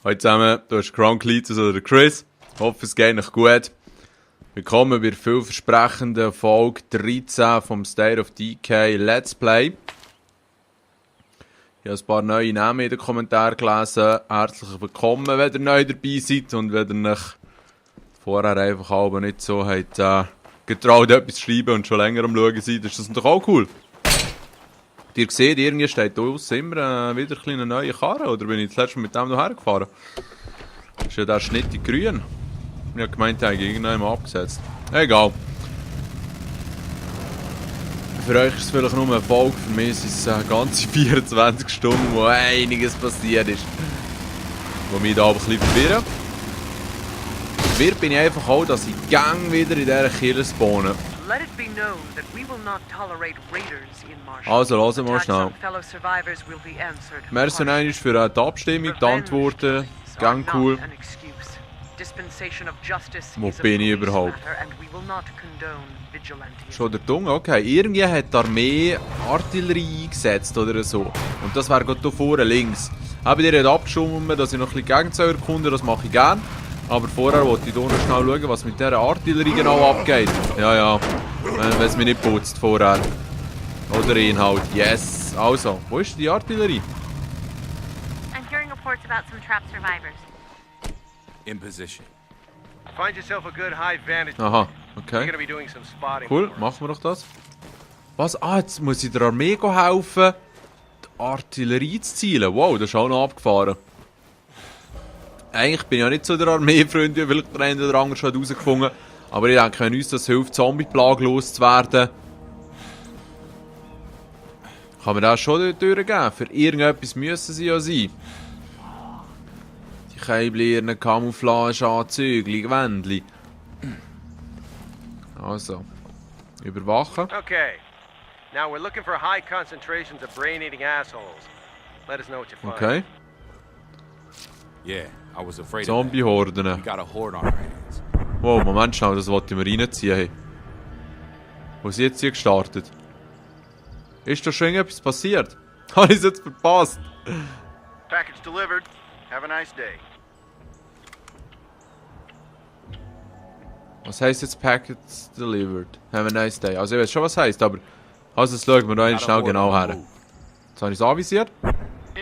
Hallo zusammen, du hast Crown Cletus oder Chris. Ich hoffe, es geht euch gut. Willkommen bei der vielversprechenden Folge 13 vom State of Decay Let's Play. Ich habe ein paar neue Namen in den Kommentaren gelesen. Herzlich willkommen, wenn ihr neu dabei seid und wenn ihr euch vorher einfach aber nicht so habt, getraut, etwas zu schreiben und schon länger am Schauen seid. Ist das doch auch cool. Ihr seht, irgendwie steht da aussen immer wieder eine neue Karre, oder bin ich das letzte Mal mit dem hierher gefahren? Das ist ja der schnittig grün. Ich habe gemeint, ich habe irgendjemand abgesetzt. Egal. Für euch ist es vielleicht nur eine Folge, für mich sind es ganze 24 Stunden, wo einiges passiert ist. Wo mich da aber ein bisschen verwirren. Verwirrt bin ich einfach auch, dass ich gang wieder in dieser Kille spawne. Also, hören wir mal schnell. Merci einmal für die Abstimmung, die Antworten. Gang cool. Wo bin ich überhaupt? Schon der Dung? Okay. Irgendwie hat die Armee Artillerie eingesetzt oder so. Und das wäre gerade hier vorne links. Habe ich dir abgeschoben, dass ich noch ein bisschen Gegend erkunde, das mache ich gerne. Aber vorher wollte ich hier noch schnell schauen, was mit dieser Artillerie genau abgeht. Ja. Wenn es mich nicht putzt vorher. Oder Inhalt. Yes. Also, wo ist die Artillerie? I'm hearing reports about some trapped survivors. In position. Find yourself a good high vantage. Aha, You're okay. gonna be doing some spotting. Cool, machen wir doch das. Was? Ah, jetzt muss ich der Armee helfen, die Artillerie zu zielen. Wow, das ist auch noch abgefahren. Eigentlich bin ich ja nicht so der Armeefreund, wie vielleicht der eine oder andere schon herausgefunden. Aber ich denke, wenn uns das hilft, Zombie-Plage loszuwerden, kann man das schon durchgeben. Für irgendetwas müssen sie ja sein. Die Käbel, Camouflage-Anzüge, Gewändchen. Also, überwachen. Okay. Now we're looking for high concentrations of brain-eating assholes. Let us know what you find. Okay. Yeah, I was afraid of that. Zombie-Horden. We got a horde on our hands. Wow, Moment schnell, das wollte ich mir reinziehen. Hey. Wo sind jetzt hier gestartet? Ist da schon irgendetwas passiert? Habe ich es jetzt verpasst? Package delivered. Have a nice day. Was heisst jetzt Packets delivered? Have a nice day. Also ich weiß schon, was heisst, aber... Also das schauen wir noch einmal schnell genau her. Jetzt habe ich es anvisiert.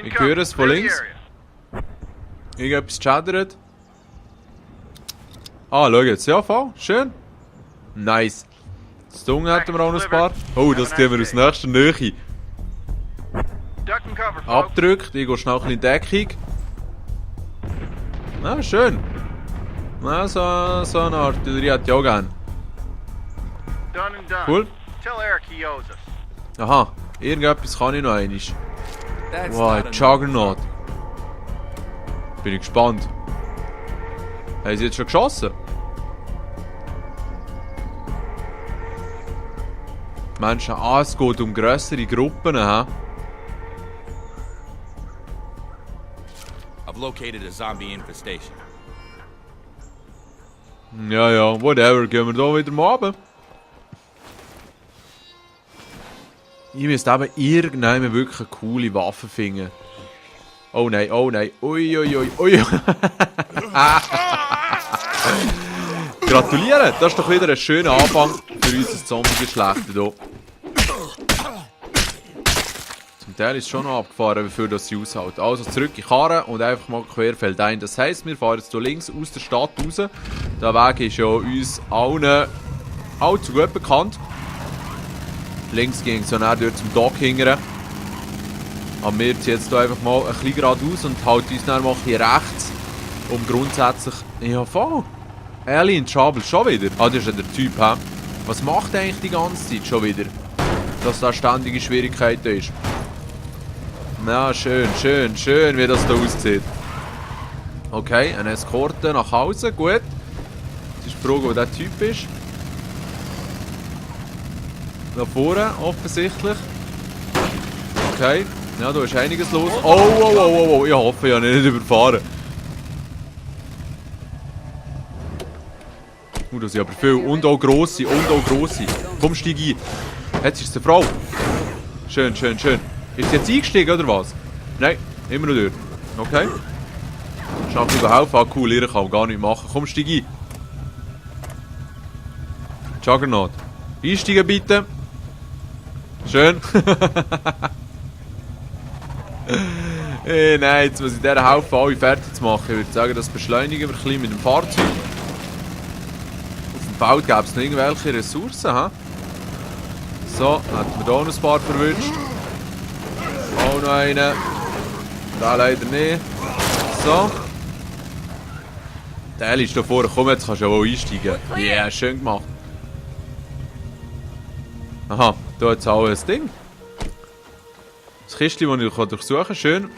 Ich höre es von links. Irgendetwas chattert. Ah, schau jetzt. Ja, voll. Schön. Nice. Das Dung hätten wir auch noch ein paar. Oh, das tun wir aus nächster Nähe. Duck and cover, folks. Abdrückt. Ich gehe schnell in Deckung. Ah, schön. Na, so eine Artillerie hätte ich auch gerne. Done and done. Cool. Tell Eric he owes us. Aha. Irgendetwas kann ich noch einmal. That's Wow, not Juggernaut. Bin ich gespannt. Haben sie jetzt schon geschossen? Menschen, es geht um grössere Gruppen, hä? I've located a zombie infestation. Ja, whatever. Gehen wir da wieder mal runter. Ich müsste eben irgendwann wirklich eine coole Waffe finden. Oh nein. Ui. Gratuliere, das ist doch wieder ein schöner Anfang für unser Zombie-Geschlecht hier. Zum Teil ist es schon noch abgefahren, wie viel das sie aushält. Also zurück in die Karre und einfach mal querfeldein. Das heisst, wir fahren jetzt hier links aus der Stadt raus. Der Weg ist ja uns allen allzu gut bekannt. Links ging es ja dann durch zum Dock hingern. Aber wir ziehen jetzt hier einfach mal ein bisschen geradeaus und halten uns dann mal hier rechts, um grundsätzlich... Ja, voll. Alien Trouble schon wieder. Ah, das ist ja der Typ, hä? Was macht er eigentlich die ganze Zeit schon wieder? Dass da ständige Schwierigkeiten ist. Na, schön, wie das da aussieht. Okay, eine Eskorte nach Hause, gut. Jetzt ist die Frage, wo der Typ ist. Da vorne, offensichtlich. Okay, ja, da ist einiges los. Oh, ich hoffe, ich habe ihn nicht überfahren. Das sind aber viel. Und auch grosse. Komm, steig ein. Jetzt ist es eine Frau. Schön. Ist sie jetzt eingestiegen, oder was? Nein, immer noch durch. Okay. Schnell ein bisschen helfen. Ah, cool, ihr kann gar nichts machen. Komm, steig ein. Juggernaut. Einsteigen bitte. Schön. Nein, jetzt muss ich dieser helfen, alle fertig zu machen. Ich würde sagen, das beschleunigen wir ein bisschen mit dem Fahrzeug. Auf dem Feld gäbe es noch irgendwelche Ressourcen. He? So, hätten wir hier noch ein paar verwünscht. Auch noch einen. Da leider nicht. So. Der Eli ist hier vorne. Komm, jetzt kannst du ja wohl einsteigen. Ja, yeah, schön gemacht. Aha, da hat es auch ein Ding. Das Kistchen, das ich durchsuchen kann. Schön.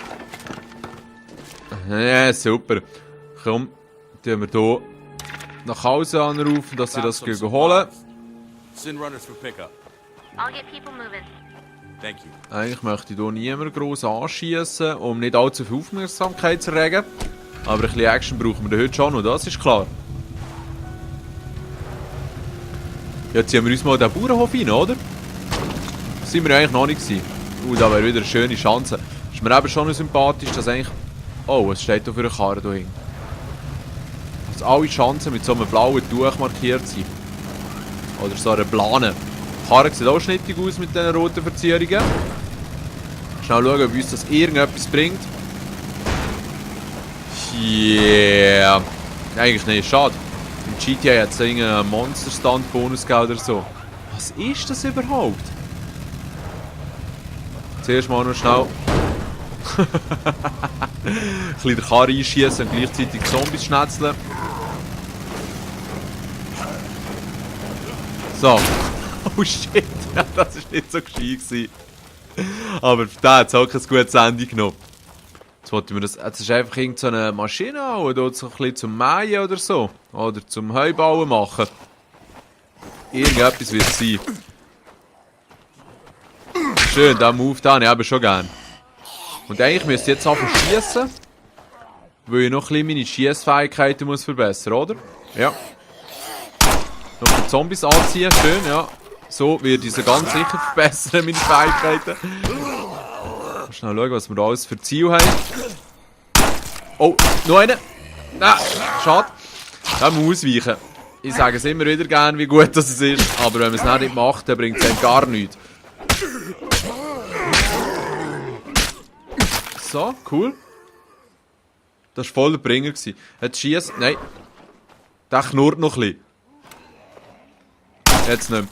Ja, super. Komm, tun wir hier nach Hause anrufen, dass sie das holen. Send runners for pickup. I'll get people moving. Thank you. Eigentlich möchte ich hier niemand gross anschießen, um nicht allzu viel Aufmerksamkeit zu erregen. Aber ein bisschen Action brauchen wir heute schon noch, das ist klar. Jetzt ziehen wir uns mal in den Bauernhof rein, oder? Das sind wir eigentlich noch nicht gewesen. Da wäre wieder eine schöne Chance. Ist mir eben schon noch sympathisch, dass eigentlich... Oh, was steht da für eine Karre da hinten? Dass alle Chancen mit so einem blauen Tuch markiert sind. Oder so einer Plane. Die Karre sieht auch schnittig aus mit diesen roten Verzierungen. Schnell schauen, ob uns das irgendetwas bringt. Yeah. Eigentlich nicht, schade. Im GTA hat es irgendeinen Monster-Stand-Bonus gegeben oder so. Was ist das überhaupt? Zuerst mal noch schnell ein bisschen den Karre einschießen und gleichzeitig Zombies schnetzeln. So. Oh shit, das war nicht so gescheit. Aber da hat es auch kein gutes Ende genommen. Jetzt wollten wir das. Jetzt ist einfach irgendeine Maschine oder so ein bisschen zum Mähen oder so. Oder zum Heubauen machen. Irgendetwas wird es sein. Schön, diesen Move da habe ich eben schon gern. Und eigentlich müsste ich jetzt anfangen zu schiessen. Weil ich noch ein bisschen meine Schiessfähigkeiten muss verbessern, oder? Ja. Noch die Zombies anziehen, schön, ja. So werde ich sie ganz sicher verbessern, meine Fähigkeiten. Schnell schauen, was wir da alles für Ziel haben. Oh, noch einer. Nein, schade. Der muss ausweichen. Ich sage es immer wieder gerne, wie gut das ist. Aber wenn man es nicht macht, dann bringt es einem gar nichts. So, cool. Das war voll der Bringer. Jetzt schießt. Nein. Der knurrt noch ein bisschen. Jetzt nicht.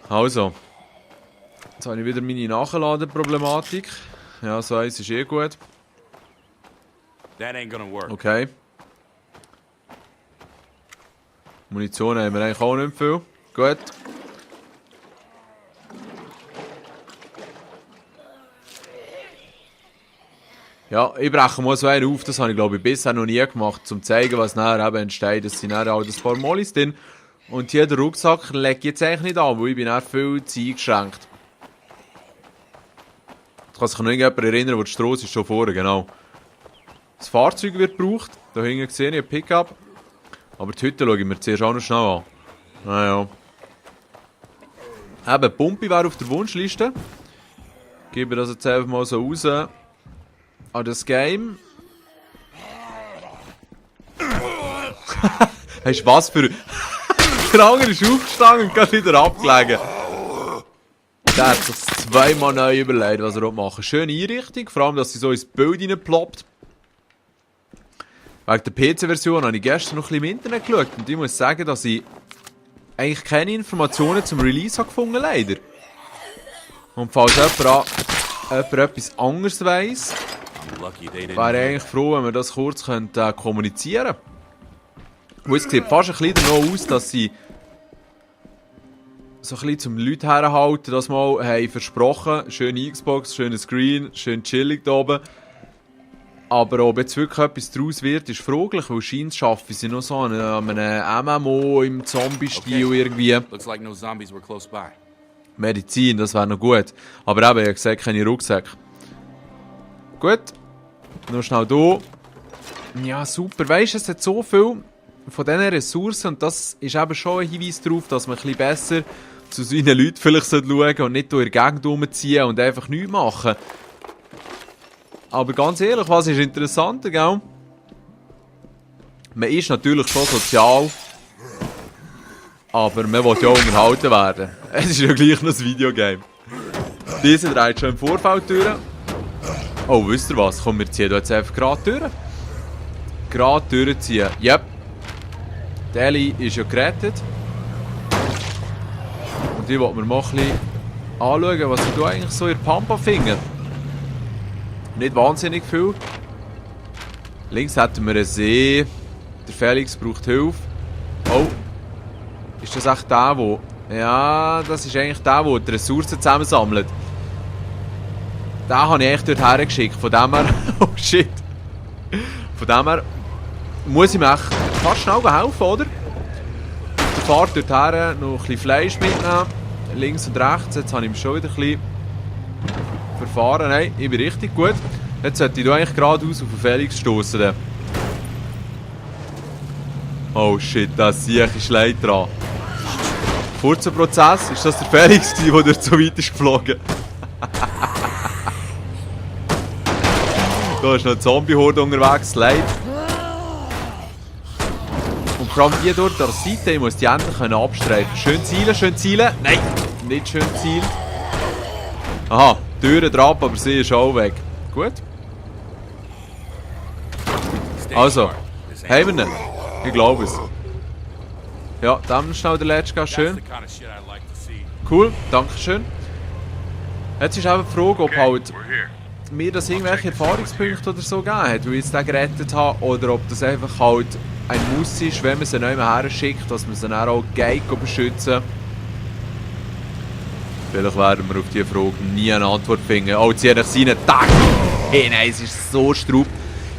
Also. Jetzt habe ich wieder meine Nachladenproblematik. Ja, so eins ist eh gut. That ain't gonna work. Okay. Munition haben wir eigentlich auch nicht viel. Gut. Ja, ich breche mal so einen auf, das habe ich glaube ich bisher noch nie gemacht, um zu zeigen, was nachher eben entsteht. Es sind nachher halt ein paar Mollis drin. Und hier den Rucksack lege ich jetzt eigentlich nicht an, weil ich bin dann viel zu eingeschränkt. Ich kann sich noch irgendjemand erinnern, wo die Strasse ist schon vorne, genau. Das Fahrzeug wird gebraucht, da hinten sehe ich ein Pickup. Aber die Hütte schaue ich mir zuerst auch noch schnell an. Naja. Eben, Pumpe wäre auf der Wunschliste. Gebe das jetzt einfach mal so raus. An das Game. Hast du was für... Der andere ist aufgestanden und geht wieder abgelegen. Der hat sich zweimal neu überlegt, was er machen will. Schöne Einrichtung, vor allem, dass sie so ins Bild reinploppt. Wegen der PC-Version habe ich gestern noch ein bisschen im Internet geschaut und ich muss sagen, dass ich eigentlich keine Informationen zum Release habe gefunden, leider. Und falls jemand etwas anderes weiss, wäre ich eigentlich froh, wenn wir das kurz kommunizieren könnten. Und es sieht fast ein bisschen danach aus, dass sie so ein bisschen zum Leute herhalten, das mal haben versprochen. Schöne Xbox, schöner Screen, schön chillig da oben. Aber ob jetzt wirklich etwas daraus wird, ist fraglich, weil scheint schaffen sie noch so einen MMO im Zombie-Stil irgendwie. Looks like no zombies were close by. Medizin, das wäre noch gut. Aber eben, ich habe gesagt, keine Rucksäcke. Gut. Noch schnell hier. Ja, super. Weißt du, es hat so viel von diesen Ressourcen und das ist eben schon ein Hinweis darauf, dass man ein bisschen besser zu seinen Leuten vielleicht schauen sollte und nicht durch die Gegend rumziehen und einfach nichts machen. Aber ganz ehrlich, was ist interessanter, gell? Man ist natürlich schon sozial, aber man will ja auch unterhalten werden. Es ist ja gleich noch ein Videogame. Diese dreht schon im Vorfeld durch. Oh, wisst ihr was? Komm, wir ziehen jetzt einfach gerade durch. Gerade durchziehen. Yep. Die Ellie ist ja gerettet. Und ich wollte mir mal ein bisschen anschauen, was ich da eigentlich so in der Pampa finde. Nicht wahnsinnig viel. Links hätten wir einen See. Der Felix braucht Hilfe. Oh. Ist das echt der, der... Ja, das ist eigentlich der die Ressourcen zusammensammelt. Den habe ich eigentlich dort hergeschickt. Von dem her... Oh shit. Von dem her... Muss ich mir echt fast schnell helfen, oder? Der Fahrt dorthin noch ein bisschen Fleisch mitnehmen. Links und rechts. Jetzt habe ich mich schon wieder ein bisschen... verfahren. Nein, ich bin richtig gut. Jetzt sollte ich da eigentlich geradeaus auf den Felix stoßen. Oh shit, das sehe ich leid dran. Kurzer Prozess, ist das der Felix, der dort so weit ist geflogen? Da ist noch eine Zombie-Horde unterwegs, leid. Und vor allem die dort an der Seite, ich muss die endlich abstreifen. Schön zielen. Nein, nicht schön zielen. Aha, Türen drauf, aber sie ist auch weg. Gut. Also, haben wir ihn? Ich glaube es. Ja, dann schnell der letzte, schön. Cool, danke schön. Jetzt ist auch die Frage, ob halt mir das irgendwelche Erfahrungspunkte oder so gegeben hat, weil ich jetzt den gerettet habe, oder ob das einfach halt ein Muss ist, wenn man sie neu her schickt, dass man sie dann auch geht beschützen. Vielleicht werden wir auf diese Frage nie eine Antwort finden. Oh, jetzt sehe ich seinen Tag. Hey, nein, es ist so straub.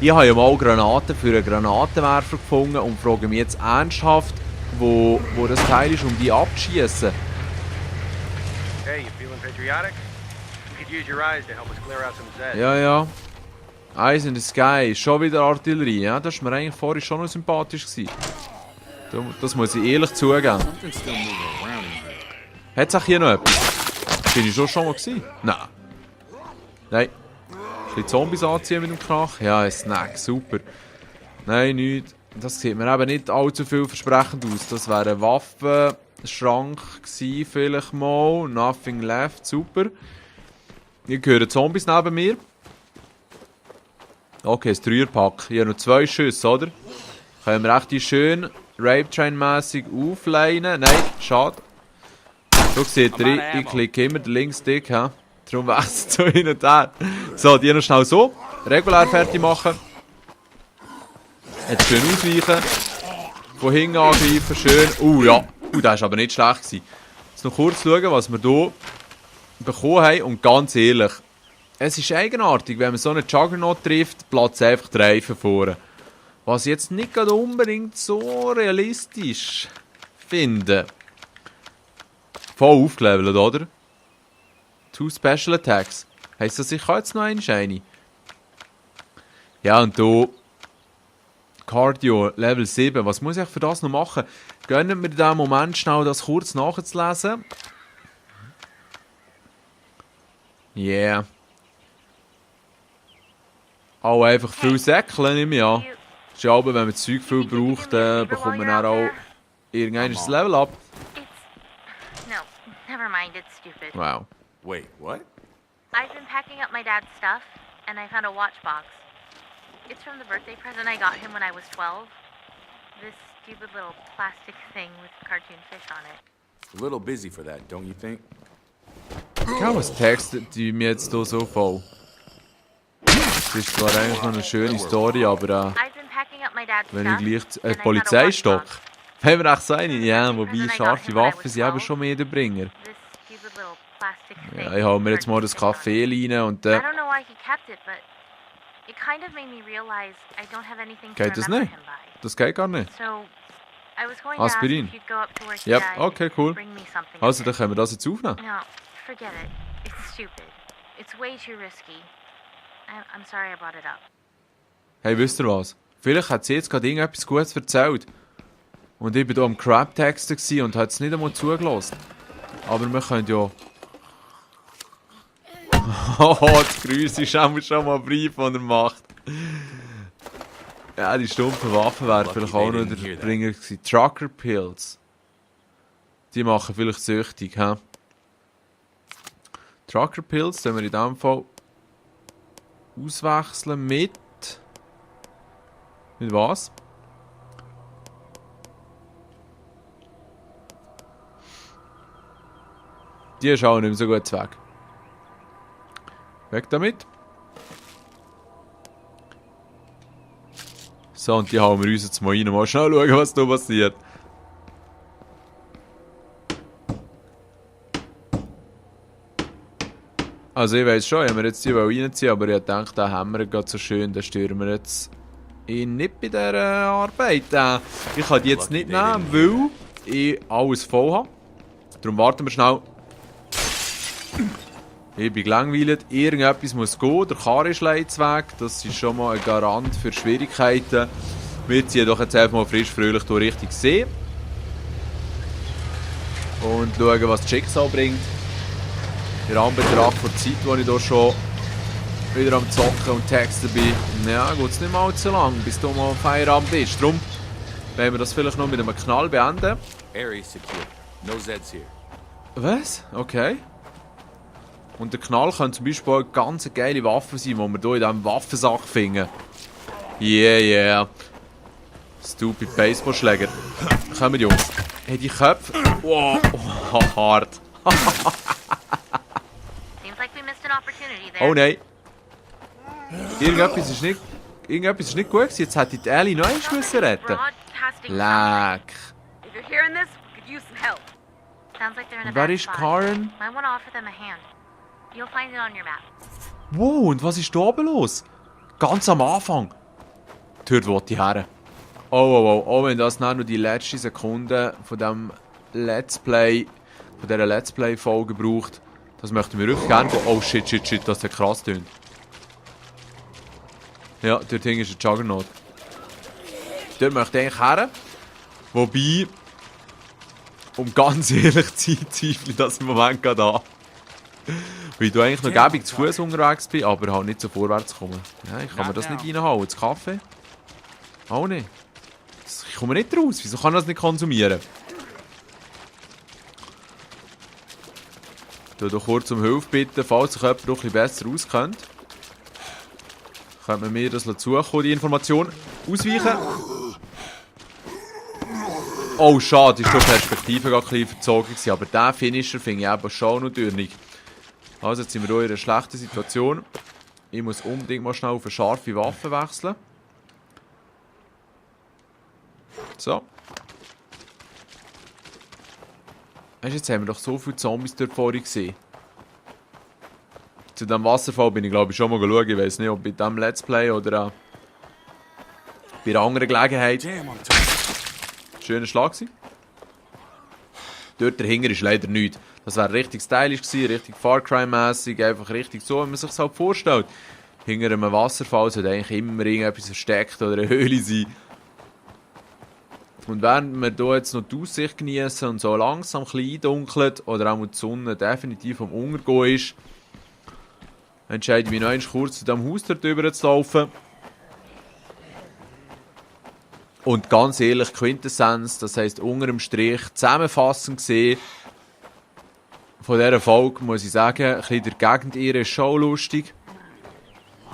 Ich habe ja mal Granaten für einen Granatenwerfer gefunden und frage mich jetzt ernsthaft, wo das Teil ist, um die abzuschießen. Hey, you feeling patriotic? You could use your eyes to help us clear out some Zeds. Ja. Eyes in the Sky, schon wieder Artillerie. Ja, das war mir eigentlich vorhin schon noch sympathisch gewesen. Das muss ich ehrlich zugeben. Hat es auch hier noch etwas? Bin ich schon mal gewesen? Nein. Ein bisschen Zombies anziehen mit dem Knach. Ja, ein Snack, super. Nein, nichts. Das sieht mir eben nicht allzu vielversprechend aus. Das wäre ein Waffenschrank gewesen, vielleicht mal. Nothing left, super. Ich höre Zombies neben mir. Okay, das Dreierpack. Hier noch 2 Schüsse, oder? Können wir echt die schön Rape-Train-mässig aufleinen? Nein, schade. So seht ihr, ich klicke immer den Links-Stick, he? Darum wechselt so hin und her. So, die noch schnell so. Regulär fertig machen. Jetzt schön ausweichen. Von hinten angreifen, schön. Ja. Das war aber nicht schlecht gewesen. Jetzt noch kurz schauen, was wir hier bekommen haben. Und ganz ehrlich, es ist eigenartig, wenn man so einen Juggernaut trifft, platzt einfach die Reifen vorne. Was ich jetzt nicht gerade unbedingt so realistisch finde. Voll aufgelevelt, oder? 2 Special Attacks. Heisst das, ich kann jetzt noch eine? Ja, und hier Cardio Level 7. Was muss ich für das noch machen? Gönnen wir in diesem Moment schnell das kurz nachzulesen. Yeah. Auch einfach viel Säckeln, nehme ich an. Ist ja aber, wenn man Zeug viel braucht, bekommt man dann auch irgendein Level up. No, never mind, it's stupid. Wow. Wait, what? I've been packing up my dad's stuff, and I found a watch box. It's from the birthday present I got him when I was 12. This stupid little plastic thing with cartoon fish on it. A little busy for that, don't you think? Was textet die mir jetzt hier so voll? Das ist zwar eigentlich noch eine schöne Story, aber I've been packing up my dad's wenn ich stuff, gleich and I found a Polizeistock. watch box. Wenn wir echt so eine, ja, wobei scharfe Waffen sind eben schon mehr der Bringer. This stupid little plastic thing Ja, ich hole mir with jetzt mal das cartoon fish on it. Kaffee rein und I don't know why he kept it, but it kind of made me realize I don't have anything to Geht das remember nicht? him by. das geht gar nicht. So, I was going to ask Aspirin. if you'd go up to where he Yep, died okay, and cool. bring me something. Also, of dann it. können wir das jetzt aufnehmen. No, forget it. It's stupid. It's way too risky. I'm sorry I brought it up. Hey, wisst ihr was? Vielleicht hat sie jetzt gerade irgendetwas Gutes erzählt. Und ich war hier am Crap-Texten und hat es nicht einmal zugelassen. Aber wir können ja... Oh, das Geräusch ist auch schon mal Brief, den er macht. Ja, die stumpfen Waffen wären vielleicht auch noch der Bringer gewesen. Trucker Pills. Die machen vielleicht süchtig, hä? Trucker Pills können wir in diesem Fall auswechseln mit... Mit was? Die ist auch nicht mehr so gut weg. Weg damit. So, und die hauen wir uns jetzt mal rein. Mal schnell schauen, was da passiert. Also ich weiss schon, ich habe mir jetzt die reinziehen, aber ich dachte, den haben wir gerade so schön, den stören wir jetzt nicht bei dieser Arbeit. Ich kann die jetzt nicht nehmen, weil ich alles voll habe. Darum warten wir schnell. Ich bin gelangweilt, irgendetwas muss gehen, der Karre ist leider weg, das ist schon mal ein Garant für Schwierigkeiten. Wir ziehen doch jetzt einfach mal frisch fröhlich durch Richtung See. Und schauen, was das Schicksal bringt. In Anbetracht der Zeit, wo ich hier schon wieder am Zocken und Texten bin, ja, geht es nicht mal zu lang, bis du mal Feierabend bist. Darum werden wir das vielleicht noch mit einem Knall beenden. Area secure. No Zeds here. Was? Okay. Und der Knall kann zum Beispiel eine ganz geile Waffe sein, die wir hier in diesem Waffensack finden. Yeah. Stupid Baseballschläger. Kommen Jungs. Hey, die Köpfe. Wow, hart. Oh nein. Irgendetwas ist nicht gut gewesen. Jetzt hätte ich die Ellie noch eins müssen retten. Leck. Und wer ist Karen? Wow, und was ist da oben los? Ganz am Anfang. Dort will ich her. Oh, wenn das nur die letzte Sekunde von diesem Let's Play, von dieser Let's Play-Folge braucht, das möchten wir wirklich gerne. Oh shit, das hat krass tönt. Ja, dort hinten ist ein Juggernaut. Dort möchte ich eigentlich her. Wobei, um ganz ehrlich zu sein, zweifle ich das im Moment gerade an. Weil ich eigentlich noch gäbig zu Fuß unterwegs bin, aber halt nicht so vorwärts kommen. Ja, ich kann mir das nicht reinhauen. Das Kaffee? Auch nicht. Ich komme nicht raus. Wieso kann ich das nicht konsumieren? Ich bitte kurz um Hilfe bitten, falls sich jemand noch ein bisschen besser auskennt. Könnte man mir das zukommen, die Information. Ausweichen. Oh, schade, ist die Perspektive gerade ein bisschen verzogen gewesen, aber diesen Finisher finde ich eben schon natürlich. Also, jetzt sind wir hier in einer schlechten Situation. Ich muss unbedingt mal schnell auf eine scharfe Waffe wechseln. So. Weißt du, jetzt haben wir doch so viele Zombies dort vorhin gesehen. Zu diesem Wasserfall bin ich glaube ich schon mal geschaut. Ich weiß nicht, ob bei diesem Let's Play oder auch bei einer anderen Gelegenheit. Schöner Schlag gewesen. Dort dahinter ist leider nichts. Das wäre richtig stylisch gewesen, richtig Far Cry-mässig, einfach richtig so, wie man sich das halt vorstellt. Hinter einem Wasserfall sollte eigentlich immer irgendetwas versteckt oder eine Höhle sein. Und während wir hier jetzt noch die Aussicht genießen und so langsam ein bisschen eindunkelt oder auch die Sonne definitiv am Untergehen ist, entscheide ich mich noch einmal kurz zu diesem Haus dort rüber zu laufen. Und ganz ehrlich, Quintessenz, das heisst unter dem Strich, zusammenfassend gesehen, von dieser Folge muss ich sagen, ein bisschen der Gegend ihre ist schon lustig.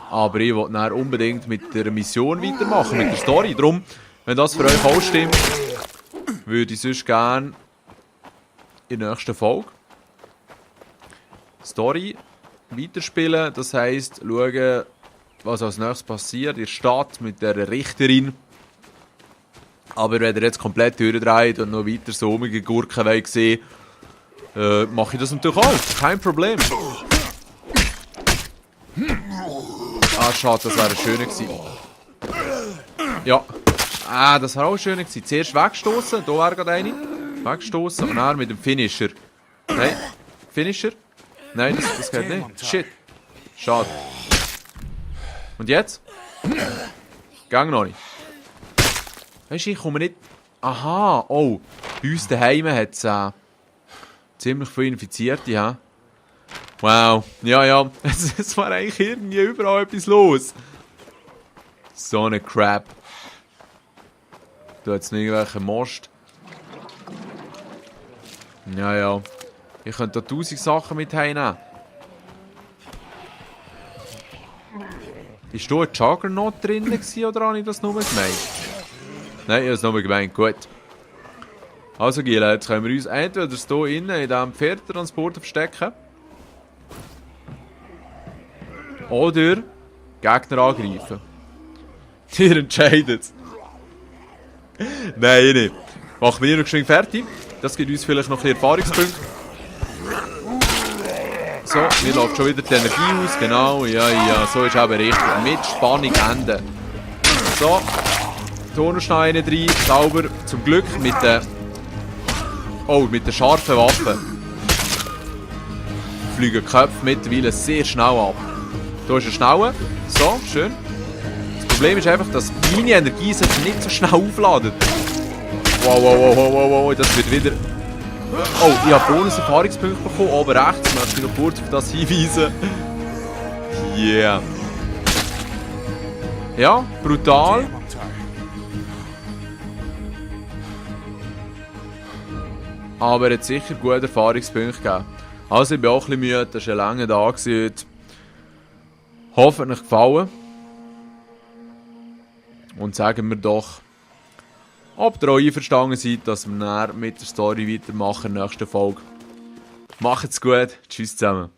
Aber ich will dann unbedingt mit der Mission weitermachen, mit der Story. Darum, wenn das für euch auch stimmt, würde ich sonst gerne in der nächsten Folge Story weiterspielen. Das heisst, schauen, was als nächstes passiert in der Stadt mit der Richterin. Aber wenn ihr jetzt komplett durchdreht und noch weiter so Gurken wollt sehen, mache ich das natürlich auch. Kein Problem. Ah, schade, das wäre schöner gewesen. Ja. Ah, das wäre auch schöner gewesen. Zuerst wegstoßen, da wäre gerade eine. Wegstoßen und dann mit dem Finisher. Nein, Finisher? Nein, das geht nicht. Shit. Schade. Und jetzt? Gang noch nicht. Weißt du, ich komme nicht... Aha, oh. Bei uns daheim hat es ziemlich viele Infizierte. Ja? Wow. Ja. Es war eigentlich irgendwie überall etwas los. So eine Crap. Da hat es noch irgendwelche Most. Ja. Ich könnte da 1000 Sachen mit heimnehmen. Ist da ein Juggernaut drin gewesen, oder habe ich das nur gemeint? Nein, ich habe es nur gemeint. Gut. Also Gila, jetzt können wir uns entweder hier innen in diesem Pferdetransporter verstecken. Oder Gegner angreifen. Ihr entscheidet. Nein, nicht. Machen wir noch geschwind fertig. Das gibt uns vielleicht noch ein bisschen Erfahrungspunkte. So, mir läuft schon wieder die Energie aus. Genau, ja, so ist eben richtig. Mit Spannung enden. So, hier noch schnell einen rein. Sauber. Zum Glück mit den... Oh, mit den scharfen Waffen. Fliegen die Köpfe mittlerweile sehr schnell ab. Hier ist er schnell. So, schön. Das Problem ist einfach, dass meine Energie sich nicht so schnell aufladen. Wow, das wird wieder... Oh, ich habe Bonus-Erfahrungspunkte bekommen, oben rechts. Möchte ich noch kurz auf das hinweisen. Yeah. Ja, brutal. Aber er hat sicher gute Erfahrungspunkte gegeben. Also ich bin auch ein bisschen müde, das war ein langer Tag heute. Hoffe, es hat euch gefallen. Und sagen wir doch, ob ihr auch einverstanden seid, dass wir dann mit der Story weitermachen in der nächsten Folge. Macht's gut, tschüss zusammen.